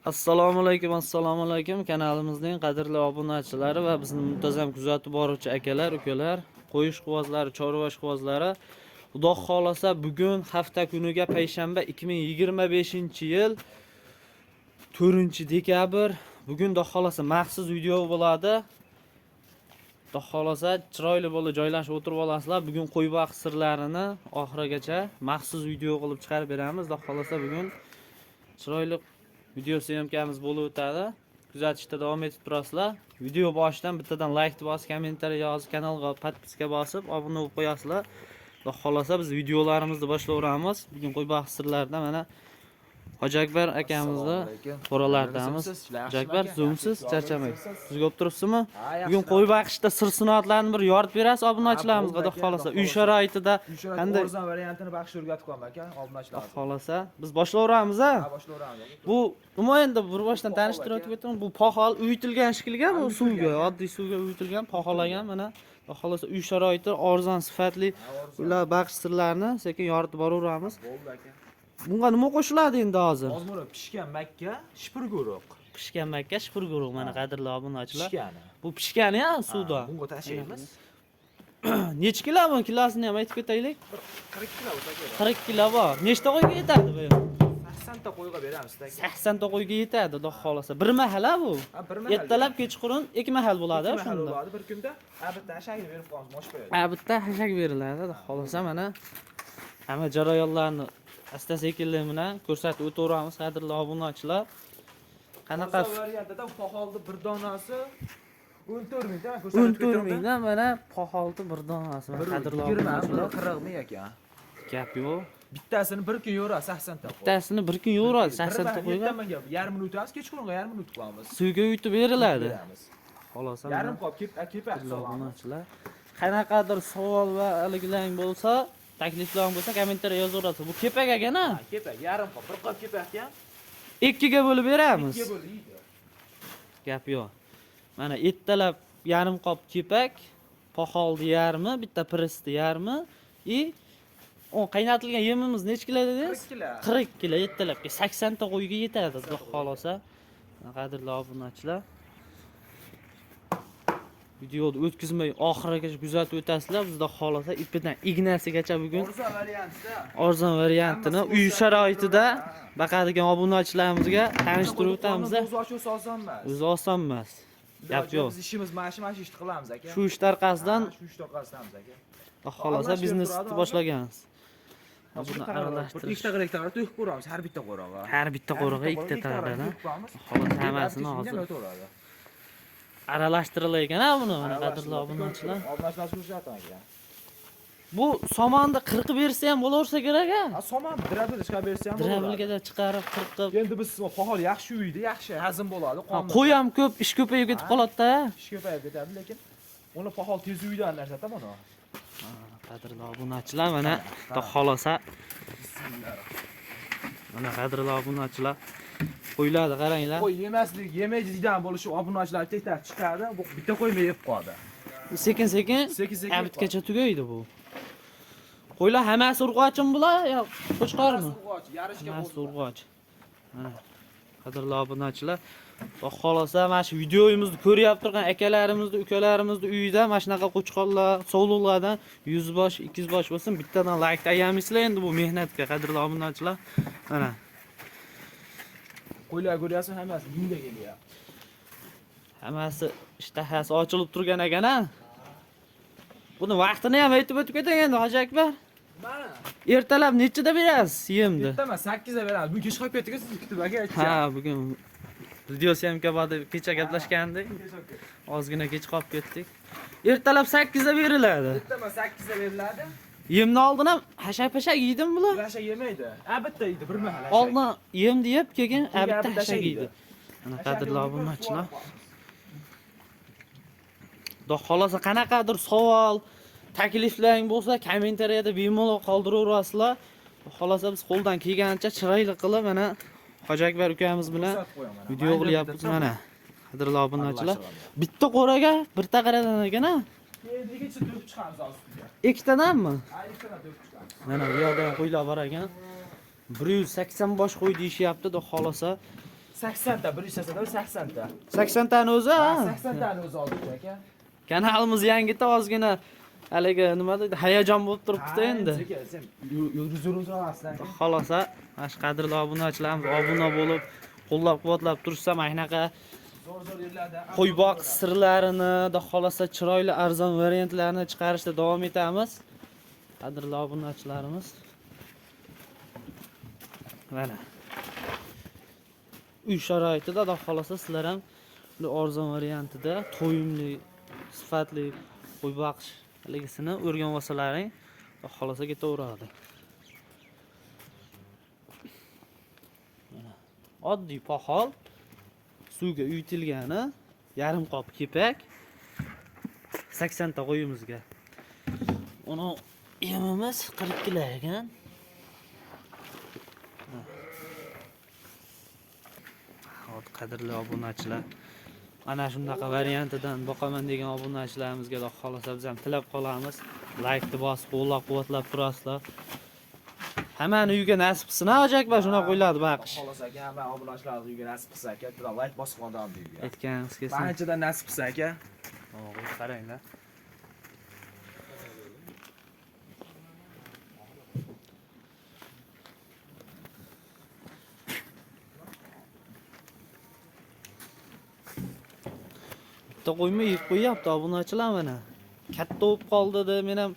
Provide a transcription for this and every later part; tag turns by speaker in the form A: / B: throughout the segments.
A: Assalomu alaykum, assalomu alaykum kanalimizning qadrli obunachilari va bizni muntazam kuzatib boruvchi akalar, ukalar, qo'y ishqibozlari, chorva ishqibozlari. Xudo xolasa bugun hafta kuniga payshanba, 2025-yil 4 dekabr. Bugun xudo xolasa maxsus video bo'ladi. Xudo xolasa chiroyli bo'lib joylashib o'tirib olasizlar. Bugun qo'y boqish sirlarini oxirigacha maxsus video qilib chiqarib beramiz. Xudo xolasa bugun chiroyli video съёмка miz bo'lib o'tadi. Kuzatishda davom etib turasizlar. Video boshidan bittadan like bosib, комментарий yozib, kanalga подписка bosib, obuna bo'lib qo'yasizlar. Xudo xolasa biz videolarimizni boshlayveramiz. Bugun qo'y boqish sirlaridan mana Hoji Akbar akamizni qo'ralardamiz. Hoji Akbar, zo'msiz, charchamang. Tuzga olib turibsizmi? Bugun qo'y boqishda sir sinoatlarni bir yoritib berasiz obunachilarimizga, xudo xolasa. Uy sharoitida qanday
B: Arzon variantini baxshi o'rgatib qo'yaman aka, obunachilar.
A: Xudo xolasa biz boshlayveramiz, a?
B: Ha, boshlayveramiz aka.
A: Bu nima endi, bir boshdan tanishtirib o'tib ketaman. Bu poxol uyitilgan shekilga, bu suvga, oddiy suvga uyitilgan poxol ekan mana. Xudo xolasa uy sharoiti arzon, sifatli ular baqish sirlarini sekin yoritib boraveramiz.
B: Bo'ldi aka.
A: Bunga nima qo'shiladi endi hozir?
B: Hozir buni pishgan makka, shipirguruq.
A: Pishgan makka, shipirguruq, mana qadrli obunachilar.
B: Pishgani.
A: Bu pishgani ya suvda.
B: Bunga tashlaymiz.
A: Necha kilo bu, kilosini ham aytib ketaylik.
B: 40 kilo bo'lsa kerak.
A: 40 kilo bor. Nechta qo'yga yetadi bu?
B: 80 ta qo'yga beramiz aka.
A: 80 ta qo'yga yetadi, xudo xolasa. Bir mahal a bu.
B: Ha, bir mahal.
A: Ertalab, kechqurun ikki mahal bo'ladi
B: Ikki mahal
A: shunda.
B: bo'ladi bir kunda. Ha, bitta hashakni berib qo'yamiz, mosh qo'yadi.
A: Ha, bitta hashak beriladi, xudo xolasa mana hamma jarayonlarni asta sekinlik bilan ko'rsatib o'taveramiz, qadrli obunachilar. Qanaqa
B: Arzon variantida poxolni bir donasi 14 mingdan ko'rsatib
A: 14 mingdan mana poxolni bir donasi, mana qadrli
B: 20,
A: obunachilar.
B: 40 ming aka.
A: Gap yo'q.
B: Bittasini bir kun yo'radi 80 ta qo'y.
A: Bittasini bir kun yo'radi 80 ta qo'yga.
B: Ertamanga yarmini o'tamiz, kechqurunga yarmini o'tib qo'yamiz.
A: Suvga uyutib beriladi.
B: Beramiz.
A: Xolasa
B: Yarim qop kepak
A: qadrli
B: solamiz.
A: obunachilar. Qanaqadir savol va haligilaring bo'lsa, takliflaring bo'lsa, комментарий yozaverasiz. Bu kepak ekan a?
B: Ha, kepak, yarim qop, bir qop kepakni ham
A: Ikkiga bo'lib beramiz.
B: ikkiga bo'lib yeydi.
A: Gap yo'q. Mana ertalab yarim qop kepak, poxolni yarmi, bitta pressni yarmi и o qaynatilgan yemimiz necha kilo dedingiz?
B: 40 kilo.
A: 40 kilo ertalabga 80 ta qo'yga yetadi, xudo xolasa. Qadrli obunachilar. Videoni o'tkazmay oxirigacha kuzatib o'tasizlar. Bizda xolasa ipidan ignasigacha bugun
B: Arzon variantida.
A: arzon variantini uy sharoitida baqadigan obunachilarimizga tanishtirib o'tamiz.
B: O'zi ochish oson emas.
A: O'zi oson emas. Gap yo'q.
B: Biz ishimiz mana shu ishni qilamiz aka.
A: Shu ishlar orqasidan
B: Ha, shu ishni orqasidamiz aka.
A: Xudo xolasa
B: Aralashtirib
A: biznesni
B: turadi.
A: boshlaganmiz. Buni
B: Bir
A: aralashtirish.
B: ikkita ikkita to'kib ko'ramiz har bitta qo'rog'a.
A: Har bitta qo'rig'a ikkita taradan. Xolos hammasini hozir
B: O'taveradi.
A: aralashtiriladi ekan ha buni, mana qadrli obunachilar.
B: Obunachilar ko'rsataman aka.
A: Bu somonni qirqib bersa ham bo'laversa kerak ha.
B: Ha, somon дробил chiqarib bersa ham bo'ladi.
A: Дробил ga chiqarib qirqib.
B: Endi biz poxol yaxshi uydi, yaxshi hazm bo'ladi.
A: Ha, qo'y ham ko'p, ish ko'payib ketib qoladi-da.
B: Ish ko'payib ketadi, lekin uni poxol tez uydan narsada buni.
A: Qadrli obunachilar, mana xudo xolasa mana qadrli obunachilar qo'ylarni qaranglar.
B: Qo'y yemaslik, yemaydi degan bo'lishi obunachilar tekrar chiqadi, bu bitta qo'yma yeb qoldi.
A: Sekin sekin
B: Sekin sekin.
A: Abitgacha tugaydi bu. Qo'ylar hammasi urg'ochimi bular yo qo'chqormi?
B: Urg'och, yarishga
A: Hammasi
B: bo'ldi.
A: urg'och. Mana qadrli obunachilar, xudo xolasa mana shu videomizni ko'ryapti turgan akalarimizni, ukalarimizni uyida mana shunaqa qo'chqorlar, sovliqlardan 100 bosh, 200 bosh bo'lsin, bittadan like ayamaysizlar endi bu mehnatga, qadrli obunachilar. Mana
B: Qo'ylar ko'ryapsiz, hammasi yunga kelyapti.
A: Hammasi ishtahasi ochilib turgan ekan a. Buni vaqtini ham aytib o'tib ketang endi, Hoji Akbar.
B: Mana
A: Ertalab nechida berasiz yemni?
B: ertaman 8 da beramiz. Bugun kech qolib ketdik, siz kutib aka aytishadi.
A: Ha, bugun video съёмка bor deb kecha gaplashgandik. Ozgina kech qolib ketdik. Ertalab 8 da beriladi.
B: Ertaman 8 da beriladi.
A: Yemni oldin ham hashak-pashak yeydimi bular?
B: Hashak yemaydi. Ha, bitta yeydi, bir mahal. hashak.
A: Oldin yem deb keyin
B: Keyin
A: bitta
B: bitta
A: hashak
B: hashak
A: yeydi.
B: yeydi.
A: Mana
B: Hashakni
A: qadrli
B: o'zi
A: obunachilar.
B: suv olib.
A: Xudo xolasa qanaqadir savol, takliflaring bo'lsa, kommentariyada bemalol qoldiraverasizlar. Xudo xolasa biz qo'ldan kelganicha chiroyli qilib mana Hoji Akbar ukamiz bilan
B: Ko'rsatib qo'yaman.
A: video qilyapmiz mana. Qadrli obunachilar.
B: Aralashtiramiz.
A: Bitta qo'raga bir taqaradan ekan a?
B: Endigacha to'kib chiqamiz ustiga.
A: Ikkitadanmi?
B: Ha, ikkitadan to'kib chiqamiz.
A: Mana bu yoqda ham qo'ylar bor ekan. 180 bosh qo'y deyishyapti, xudo xolasa.
B: 80 ta, 180 ta, 80 ta.
A: 80 tani o'zi, ha?
B: 80 tani o'zi oldik aka.
A: Kanalimiz yangita ozgina haligi nima deydi, hayajon bo'lib turibdi endi.
B: Sen yurgizib olasizlar.
A: Xudo xolasa, mana shu qadrli obunachilarimiz obuna bo'lib, qo'llab-quvvatlab tursa, mana shunaqa
B: Zo'r-zo'r yerlarda
A: qo'y boqish sirlarini, xudo xolasa chiroyli arzon variantlarni chiqarishda davom etamiz. Qadrli obunachilarimiz. Mana. Uy sharoitida xudo xolasa sizlar ham bu arzon variantida to'yimli, sifatli qo'y boqish haligisini o'rganib olsalaring, xudo xolasa ketaveradi. Mana. Oddiy poxol suvga uyitilgani, yarim qop kepak 80 ta qo'yimizga. Uni yemimiz 40 kilo ekan. Hop, qadrli obunachilar, mana shunaqa variantidan boqaman degan obunachilarimizga xudo xolasa biz ham tilab qolamiz. Laykni bosib, qo'llab-quvvatlab turasizlar. Hammani uyiga nasib qilsin, ha, Hoji akbar, shunaqa qo'yiladi baqish.
B: Xolos aka, hamma obunachilarni uyiga nasib qilsa aka, bitta layk bosib qoldim uyga.
A: Aytganingiz kelsin.
B: Barchadan nasib qilsa aka.
A: O'g'il, qaranglar. Bitta qo'yma yeb qo'yyapti obunachilar mana. Katta bo'lib qoldi deb men ham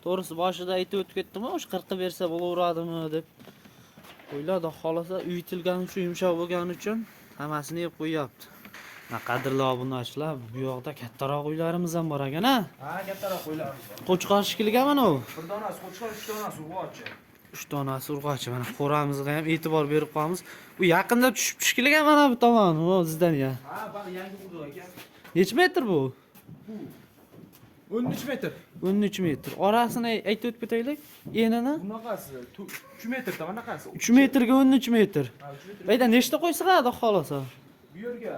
A: to'g'risi boshida aytib o'tib ketdim, o'sha qirqib bersa bo'laveradimi deb. Qo'ylar xolasa uyitilgani uchun, yumshoq bo'lgani uchun hammasini yeb qo'yyapti. Mana qadrli obunachilar, bu yoqda kattaroq uylarimiz ham bor ekan, ha?
B: Ha, kattaroq qo'ylarimiz bor.
A: Qo'chqor shekilli mana u.
B: Bir donasi qo'chqor, 3 donasi urg'ochi.
A: 3 donasi urg'ochi. Mana qo'ramizga ham e'tibor berib qo'yamiz. Bu yaqinda tushib tushkilgan mana bu tomon, u sizdan ya.
B: Ha, bak yangi qurdi aka.
A: Necha metr bu?
B: 13 metr.
A: 13 metr. Orasini aytib o'tib ketaylik. Enini
B: Bunaqasi 3 metrda, bunaqasi.
A: 3 metrga 13 metr.
B: Ha, 3 metr.
A: Bu yerda nechta qo'y sig'adi xolasa?
B: Bu yerga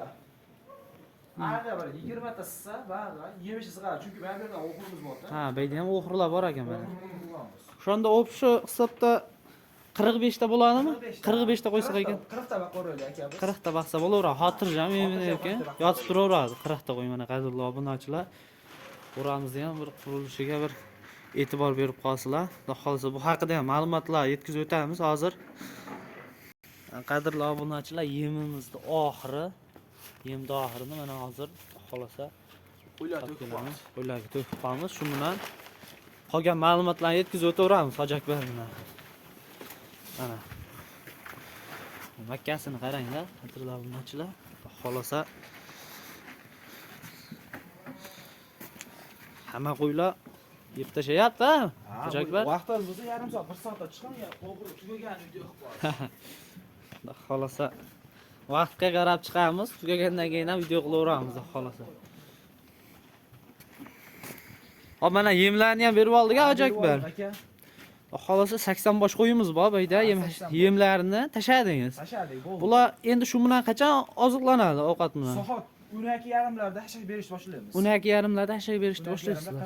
B: Arada bir 20 ta sissa, ba'zi 20 ta sig'adi. Chunki bu yerda o'g'rimiz bor-da.
A: Ha, bu yerda ham o'g'rilar bor ekan mana.
B: O'g'rimiz.
A: O'shanda общий hisobda 45 ta bo'ladimi? 45 ta qo'ysak ekan.
B: 40 ta baqaveraylik aka biz.
A: 40 ta baqsa bo'laveradi. Xotirjam emin erkin yotib turaveradi. 40 ta qo'y mana qadrli obunachilar. Qo'ramizni ham bir qurilishiga bir e'tibor berib qolsalar, xudo xolasa bu haqida ham ma'lumotlar yetkazib o'tamiz hozir. Qadrli obunachilar, yemimizni oxiri, yemni oxirini mana hozir xolasa
B: Qo'ylar to'kib
A: kelamiz. Qo'ylarga to'kib qo'yamiz. Shu bilan qolgan ma'lumotlarni yetkazib o'taveramiz Hoji akbar bilan. Mana. Makkasini qaranglar, qadrli obunachilar. Xolasa hamma qo'ylar yeb tashlayapti, ha? Hoji akbar.
B: Vaqtimiz bo'lsa yarim soat, 1 soatda chiqam, ya o'g'ri tugagan video qilib qo'yamiz.
A: Xudo xolasa vaqtga qarab chiqamiz, tugagandan keyin ham video qilaveramiz xudo xolasa. Hop, mana yemlarni ham berib oldik, Hoji akbar.
B: Aka,
A: Xudo xolasa 80 bosh qo'yimiz bor bu yerda, yemlarni tashladingiz.
B: tashladik, bo'ldi.
A: Bular endi shu bilan qachon oziqlanadi ovqat bilan?
B: Soat 12:30larda hashak berishni boshlaymiz.
A: 12:30larda hashak berishni boshlaysizlar.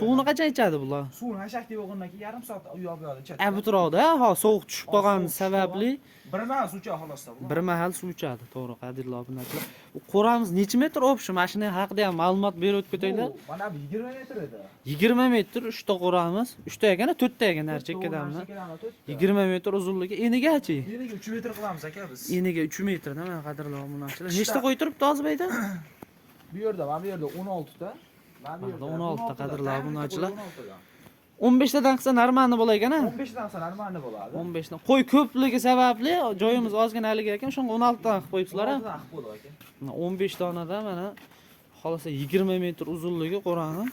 A: Suvni qachon ichadi bular?
B: Suvni hashak deb o'g'indan keyin yarim soat u yoq bu yoqda ichadi.
A: Abitroqda, ha, sovuq tushib qolgani
B: Sovuq tushib
A: sababli
B: Bir mahal suv ichadi xolosda bular.
A: bir mahal suv ichadi, to'g'ri, qadrli obunachilar. U qo'ramiz necha metr общий? Mana shuni haqida ham ma'lumot berib o'tib ketaylik.
B: Bu, Mana bu 20 metr edi.
A: 20 metr 3 ta qo'ramiz. 3 ta ekan, 4 ta ekan har chekkadan. 20 metr uzunligi enigachi?
B: Eniga 3 metr qilamiz aka biz.
A: Eniga 3 metrda mana qadrli obunachilar. Nechta qo'y turibdi hozir bu yerda?
B: Bu yerda, mana bu yerda 16 ta. Mana bu yerda
A: 16 ta qadrli obunachilar.
B: 16 dan.
A: 15 tadan qilsa normalni bo'lar ekan, ha?
B: 15 dan qilsa normalni bo'ladi.
A: 15 dan. Qo'y ko'pligi sababli joyimiz ozgina haligi ekan, shunga 16 dan qilib qo'yibsizlar, ha?
B: 16 dan qilib qo'ydik aka.
A: Mana 15 donada mana xolasa 20 metr uzunligi qo'rani.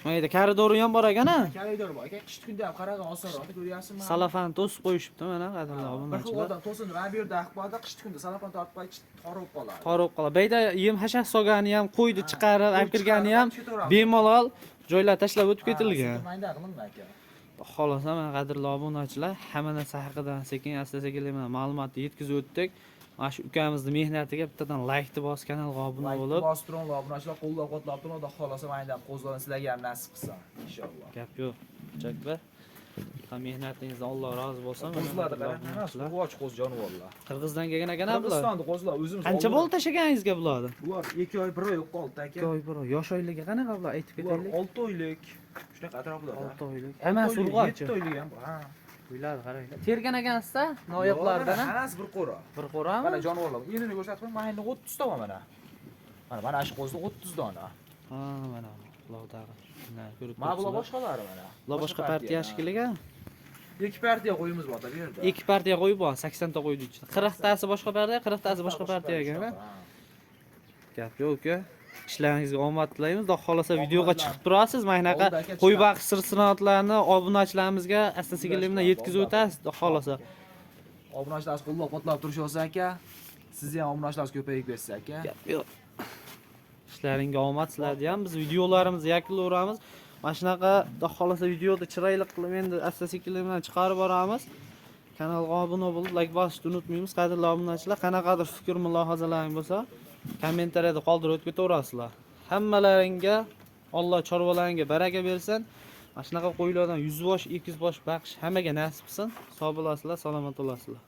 A: Mana yerda koridori ham bor ekan, ha?
B: Koridor bor aka. Qishki kunda ham qaragan osonroq ko'ryapsizmi?
A: Salafan to'sib qo'yishibdi mana qadrli
B: Bir xil
A: obunachilar.
B: odam to'sin mana bu yerda qilib qo'yadi, qishki kunda salafan tortib qo'yib torib qoladi.
A: Torib qoladi. Bu yerda yem hashak solgani ham, qo'yni chiqarib, olib kirgani ham
B: chiqarib,
A: bemalol joylar tashlab o'tib ketilgan.
B: Mayda qilinma aka.
A: Xolasa mana qadrli obunachilar, hamma narsa haqida sekin asta-sekinlik mana ma'lumotni yetkazib o'tdik. Mana shu ukamizni mehnatiga bittadan laykni bosib kanalga obuna bo'lib,
B: Bosib turing, obunachilar qo'llab-quvvatlab turing, Xudo xolasa mayda qo'zg'olon sizlarga ham nasib qilsin inshaalloh.
A: gap yo'q. Hoji akbar. Ha, mehnatingizdan Alloh rozi bo'lsin. Mana
B: Qo'zilarni qarang,
A: obunachilar.
B: hammasi urg'ochi qo'zi jonivorlar.
A: Qirg'izdan kelgan ekan bular.
B: Qirg'izistonda qo'zilar o'zimiz.
A: Qancha bo'ldi tashlaganingizga bularni?
B: Bular 2 oy, 1 oy bo'lib qoldi aka.
A: 2 oy, 1 oy. Yosh oyligi qanaqa bular, aytib
B: Bular
A: ketaylik.
B: 6 oylik. Shunaqa atroflarda.
A: 6 oylik. Hammasi urg'ochi.
B: 7 oylik ham bor. Ha.
A: Qo'ylar qaranglar. Tergan ekansizda, noyoqlardan.
B: Yo'q, hammasi bir qo'ra.
A: Bir qo'rami?
B: Mana jonivorlar. Enini ko'rsatib qo'y, mana endi 30 ta bor mana. Mana mana shu qo'zida 30 dona.
A: Ha, mana bulardagi. Mana ko'rib
B: Mana bular
A: turibsizlar.
B: boshqalari mana.
A: Bular boshqa partiya shekilli.
B: Ikki partiya qo'yimiz bor da bu yerda.
A: Ikki partiya qo'yib bor, 80 ta qo'ydi ichida. 40 tasi boshqa partiya, 40 tasi boshqa partiya ekan.
B: Ha.
A: Gap yo'q uka. Ishlaringizga omad tilaymiz. Xudo xolasa videoga
B: Omadlar.
A: chiqib turasiz. Mana shunaqa
B: Oldi aka,
A: qo'y
B: chiqamiz.
A: baqish sir sinoatlarini obunachilarimizga asta-sekinlik bilan yetkazib o'tasiz, Xudo xolasa.
B: Obunachilar qo'llab-quvvatlab turishyapsa aka, sizni ham obunachilar ko'payib ketsa aka.
A: Gap yo'q. Ishlaringga omad sizlarni ham biz videolarimizni yakunlayveramiz. Mana shunaqa Xudo xolasa videoda chiroyli qilib endi asta-sekinlik bilan chiqarib boramiz. Kanalga obuna bo'lib, like bosishni unutmaymiz. Qadrli obunachilar, qanaqadir fikr mulohazalaring bo'lsa, kommentariyada qoldirib o'tib ketaverasizlar. Hammalaringga Alloh chorvalaringga baraka bersin. Mana shunaqa qo'ylardan 100 bosh, 200 bosh baqish hammaga nasib qilsin. Sog' bo'lasizlar, salomat bo'lasizlar.